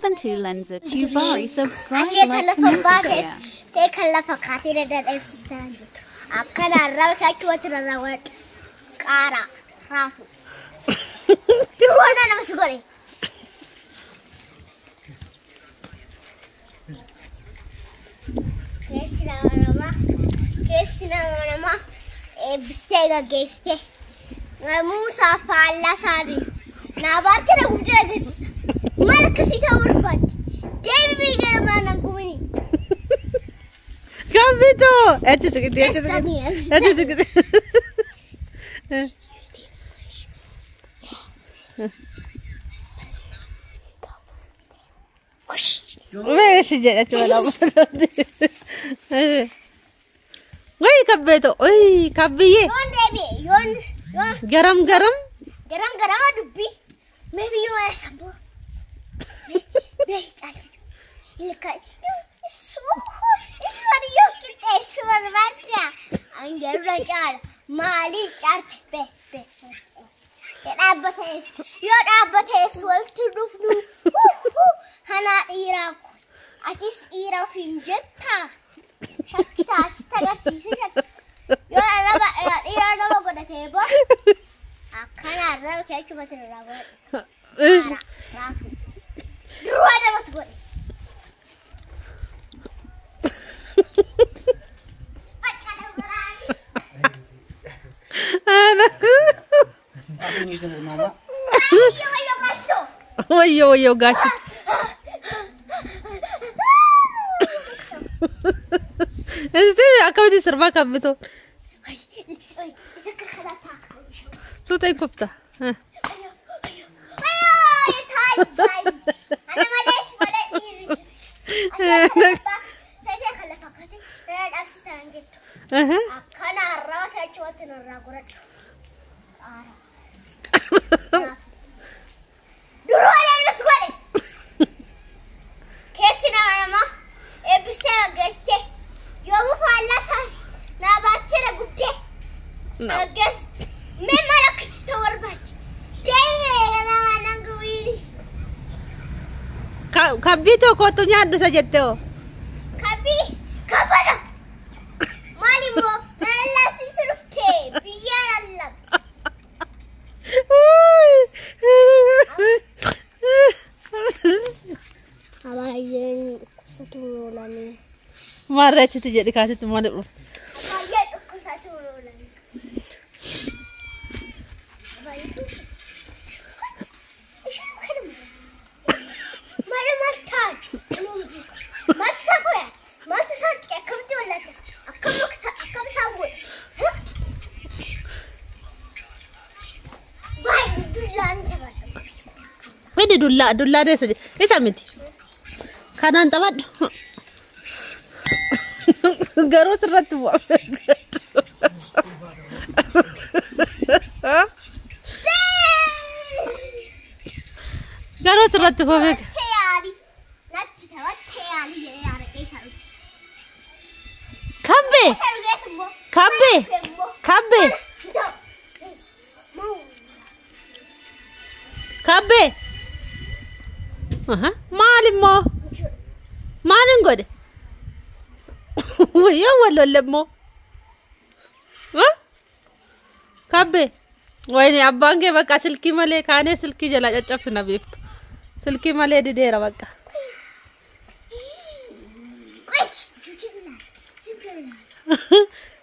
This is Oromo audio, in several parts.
72 Lenza Tubari subscribe Ashee kan like lafa comment and baates share. ta'e kan lafa kaatee dadhabsiistaa jirtu. Akkana arraba kee achumatti rarraawwadhu. Qaaraa raatu. Duraan nama si godhe. Keessi nama namaa keessi nama namaa eebbistee gaggeessitee. Muusaa faallaa isaanii. Naabaatti na gubdee agarsiisa. Maal akkasii ta'uu barbaadde? Deebii gara mana gubini. Kabbitoo! Achi siqiti, achi siqiti. Achi siqiti. Meeshi jedhe achi balaa. Wayi kabbeetoo, wayi kabbiyyee. Yoon deebi'e yoon yoon Garam garam. Garam garama dubbii. Maybe you want some more. Mee caalu. Ilka suur yoo qixxeessu barbaadda. Angarra caala maalii caalte be be. Dhaabbatees yoo dhaabbatees walitti dhufnu hanaa dhiiraa kun atis dhiira ofiin jettaa shakkitaa sitti agarsiisu shakki yoo arraba dhiira nama godhatee boo akkana arraba kee achumatti irraa godhadhu. Raatu. Duraa namas godhe. Mama. Wayyoo wayyoo gaashi. Isti akkamitti sirbaa kabbitoo? Suuta hin kufta. Akkana arraba kee achumatti irraa godhadhu. Duroo elmas godhe. Keessi nama namaa eebbistee gaggeessitee yoomuu faallaa isaa naa baattee na gubdee gaggeess mee maal akkasii ta'uu barbaadde? Deemee nama nan gubiini. Kabbiitoo kootu nyaadhu isa jette hoo? Kabbii kabbada. Maal immoo na lallabsiisu dhuftee biyya lallab. Baay'een dhukkubsatuun oolanii. Maarree achitti jedhi kaasitti maaliif dhufte? Baay'ee dhukkubsatuun oolanii. Isheen kanuma. Maal maal taate? Maaltu isaa godhe? Maaltu isaa akkamitti wallaalte? Akkam akkam isaan godhe? Baay'ee dullaan taphata. Fidi dullaa dullaa deessa jedhe isa miti. Kanaan taphadhu. Garuu sirratti bu'a. Garuu sirratti bu'a. Taphattee yaali. Natti taphattee yaali jedhee yaada keessa dhufe. Kabbee! Isa dhugees immoo. Kabbee! Kabbee! Kabbee! Maal immoo? Maalin godhe? Wayyoo wal lolle immoo. Kabbee! Wayini abbaan kee bakka silkii malee kaanee silkii jalaa caccabsina beektu. Silkii malee dideera bakka.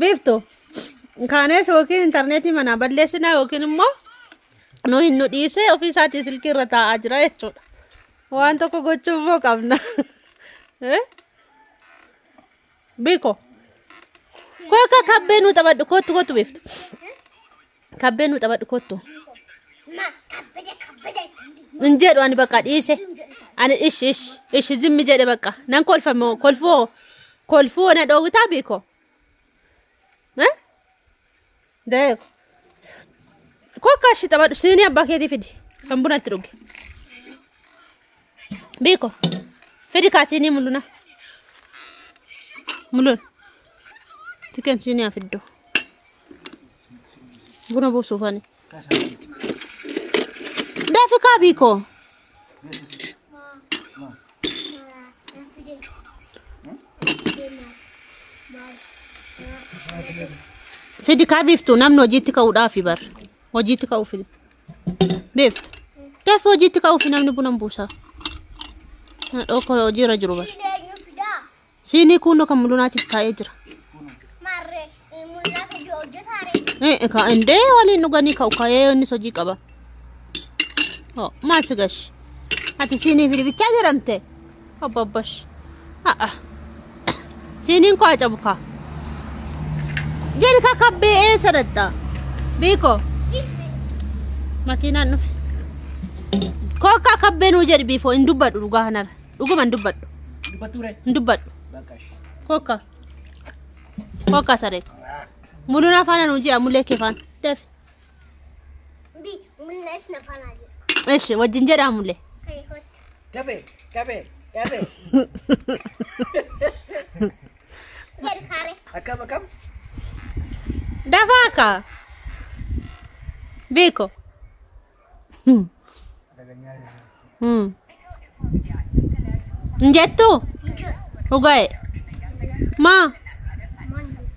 Beektu kaanees yookiin intarneetii manaa balleessinaa yookiin immoo nu hin nu dhiisee ofii isaatii silkii irra taa'aa jira jechuudha. Waan tokko gochuu immoo qabna. Beeko. Koo akka kabbee nuu taphadhu kottu kottu beektu. Kabbee nuu taphadhu kottu. Hin jedhu ani bakka dhiise. Ani ishi ishi ishi zimmi jedhe bakka. Nan kolfame kolfoo kolfoo na dhoowwitaa beeko. Deeko. Koo akka ishi taphadhu siinii abbaa keetii fidi. Kan buna itti dhuge. Beeko. Fidi kaa siinii mul'una. Mul'un. Tiken siinii haa fiddu. Buna buusuuf ani. Daafi kaa beeko. Fidi kaa biiftuu namni hojiitti ka'uudhaafi bar. Hojiitti ka'uufi. Biiftu. Dafii hojiitti ka'uufi namni buna buusa. Dhokko hojiirra jiru bar. Eenyu fidaa? Siinii kunnoo kan mulunaatti taa'ee jira. Maarree mul'ata hojjetaare. Eh, ka indee waliin dhuganii ka'u ka'ee innis hojii qaba. Oh, maal si gashi? Ati siinii fidi bichaa jedhamte? Obbo Abbash. A'a. Siiniin koo haa cabu kaa. Jedhi kaa kabbee eessa dhatta? Biiko. Makiinaan dhufe. Kookkaa kabbee nuu jedhi biifoo hin dubbadhu dhugaa kanarra. Dhuguma hin dubbadhu. Dubbattuure. Hin dubbadhu. Bakka ishee. Kookkaa. Kookkaa saree. Muluun faana nuu jedha mulee kee faana. Dafi. Bi mul'as na faana jedhu. Ishi wajjin jedhaa mulee. Kai hojjetu. Qabee qabee qabee. Jedhi kaaree. Akkam akkam. Dafaa kaa. Biiko. Hin jettu? Dhugaa'e. Maa?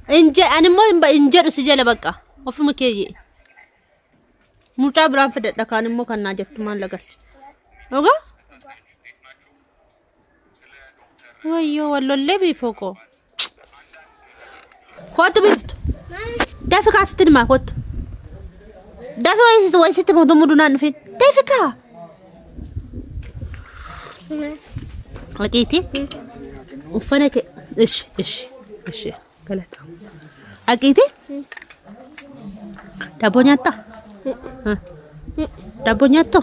Hin ani immoo hin jedhu si jala bakka. Ofuma kee jee. Mucaa biraan fidadha kaan immoo kan naa jettu maal lagalche. Dhugaa? Wayyoo wallollee biifoo koo. Kootu biiftu. Dafi kaa sitti himaa kootu. Dafi wayi sitti mootummaa mudunaan dhufin. Dafi kaa. Haqiiti. Uffana kee. Ishi ishi ishi galata. Haqiiti. Daabboo nyaattaa? Daabboo nyaattu?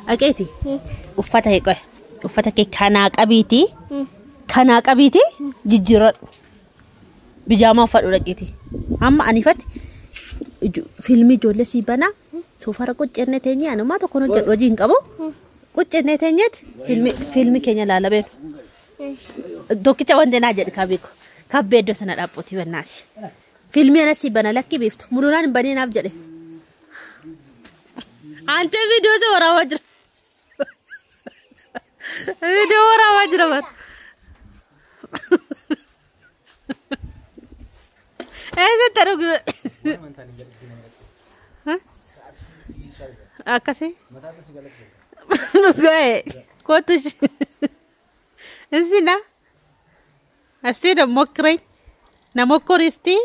Haqiiti. Uffata kee qoy. Uffata kee kanaa qabiiti. Kanaa qabiiti jijjiiradhu. Bijaamaa uffadhu dhaqiiti. Amma anifatti fiilmii ijoollee sii banaa soofara quccennee teenyee anumaa tokkoon hojjedhu hojii hin qabu. Quccennee teenyeeti fiilmii keenya ilaala beenu. Tokkicha wanti naa jedhi kabeeku. Kabbee iddoo sana dhaabbooti bannaasi. Fiilmii anas sii bana lakkii beektu. Muluunaan hin baneenaaf jedhe. Antee viidiyoo si waraabaa jira. Viidiyoo waraabaa jira bara. Eessatti dhugu? Akkasii? Dhugaa'e. Kootu Insina. Asti na mokkiree. Na mokkori isti.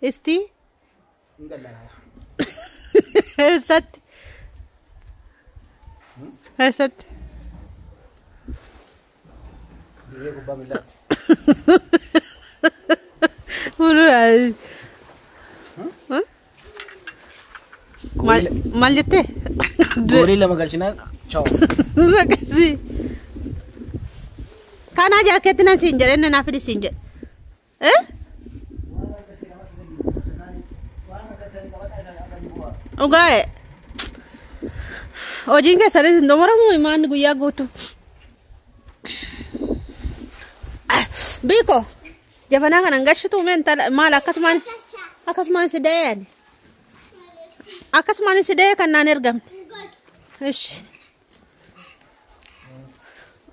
Isti. Eessatti? Eessatti? Dirree kubbaa miillaatti. Fuuldura. Maal jettee? Goolii lama galchinaan chaaw. Akkasii. Kanaa jaakeetti nan siin jedhe inni naa fidi siin jedhe. Eh? Dhugaa'e. Hojiin keessanis hin xumuramu imaan guyyaa guutuu. Biiko jabanaa kana hin gashitu mee intala maal akkasumaan akkasumaan si da'ee ani. Akkasumaan si da'ee kan naan ergamne. Ishi.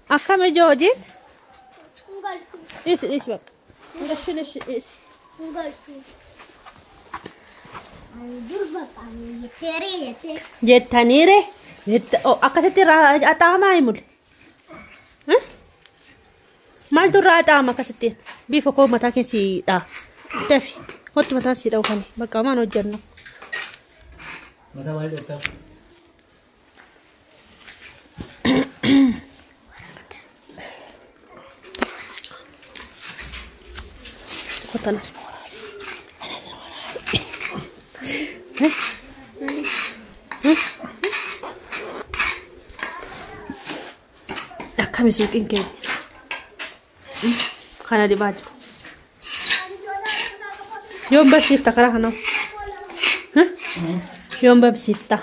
Akkam ijoo hojiin? Dhiisi dhiisi bakka. Hin gashin ishi dhiisi. Durba jetteeree jettee. Jettaniire akkasitti irraa haxaamaa himule. Maaltu irraa haxaama akkasittiin? Bifa koo mataa keessi dha. Dafi kottu mataa si dha'u kan bakka maan hojjennu. Mataa maalii dhooftaa? Kottu anas anas Akkami suuqiin keenya? Kana dibaa jiru. Yoom barsiifta karaa kanaa? Yoom barsiifta?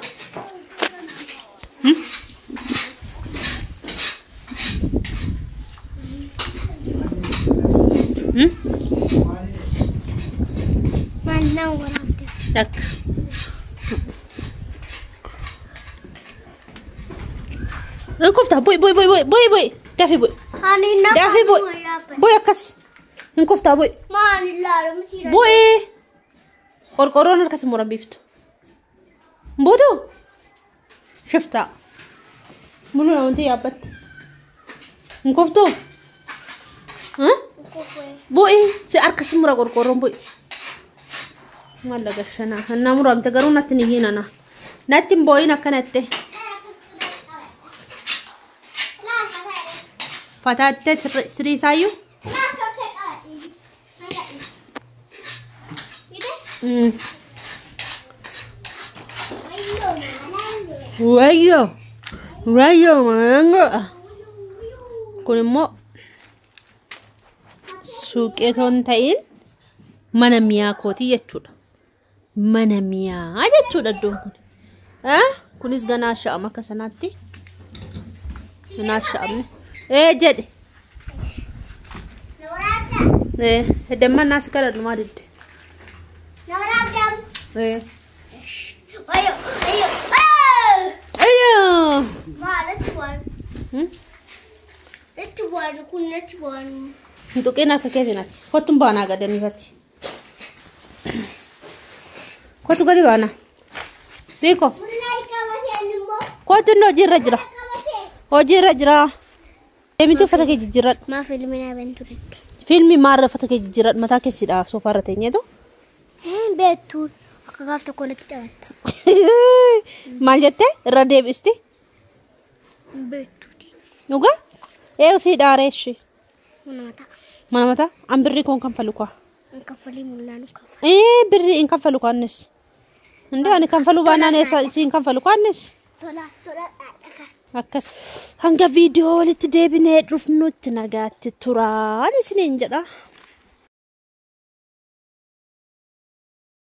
Mannaan waraabde. Lakka. Hin kufta bu'i bu'i bu'i bu'i bu'i bu'i dafi bu'i. Ani nama Dafi bu'i bu'i akkas. Hin kuftaa bu'i. Maal ilaalu miti. Bu'i. Qorqorroon harkas muran biiftu. Buutu. Shiftaa. Muluu namoota yaabbatti. Hin kuftuu? Bu'i. Si harkas mura qorqorroon bu'i. Maal gashanaa. Hannaa muramte garuu natti ni hiinana. Natti hin boo'in akkanatti. Fataattee sirii isaayyuu. Wayyoo. Wayyoo maangoo. Kun immoo suuqii otoo hin ta'in mana mi'aa kootii jechuudha. Mana mi'aa jechuudha iddoon kun. Kunis ganaa sha'ama akka sanaatti. Ganaa sha'amne. Jedhe. Heddammaan si kadhadhu maa didde? Ayyoo. Hin tuqin harka keetiin ati. Kottu hin baanaa gadamifatti. Kottu gadi baanaa. Beeko. Kottu inni hojiirra jira. Hojiirra jira. Deemiti uffata kee jijjiirradhu. Maa fiilmiin haban turetti? Fiilmii maarra uffata kee jijjiirradhu mataa keessidhaaf soofaarra teenyeetu. Beektu akka gaaf tokko natti taphatta. Maal jettee irra deebisti? Beektuuti. Dhugaa? Eeyu sii dhaaree ishee. Mana mataa. Mana mataa? An birrii koon kanfalu kaa. Hin kaffalii mul'aanu kafa. Birrii hin kanfalu kaannis. Indee ani kanfaluu baanaan eessa siin kanfalu kaannis. Tola tola dhaadha. Akkas hanga viidiyoo walitti deebinee dhufnutti nagaatti turaan isiniin jedha.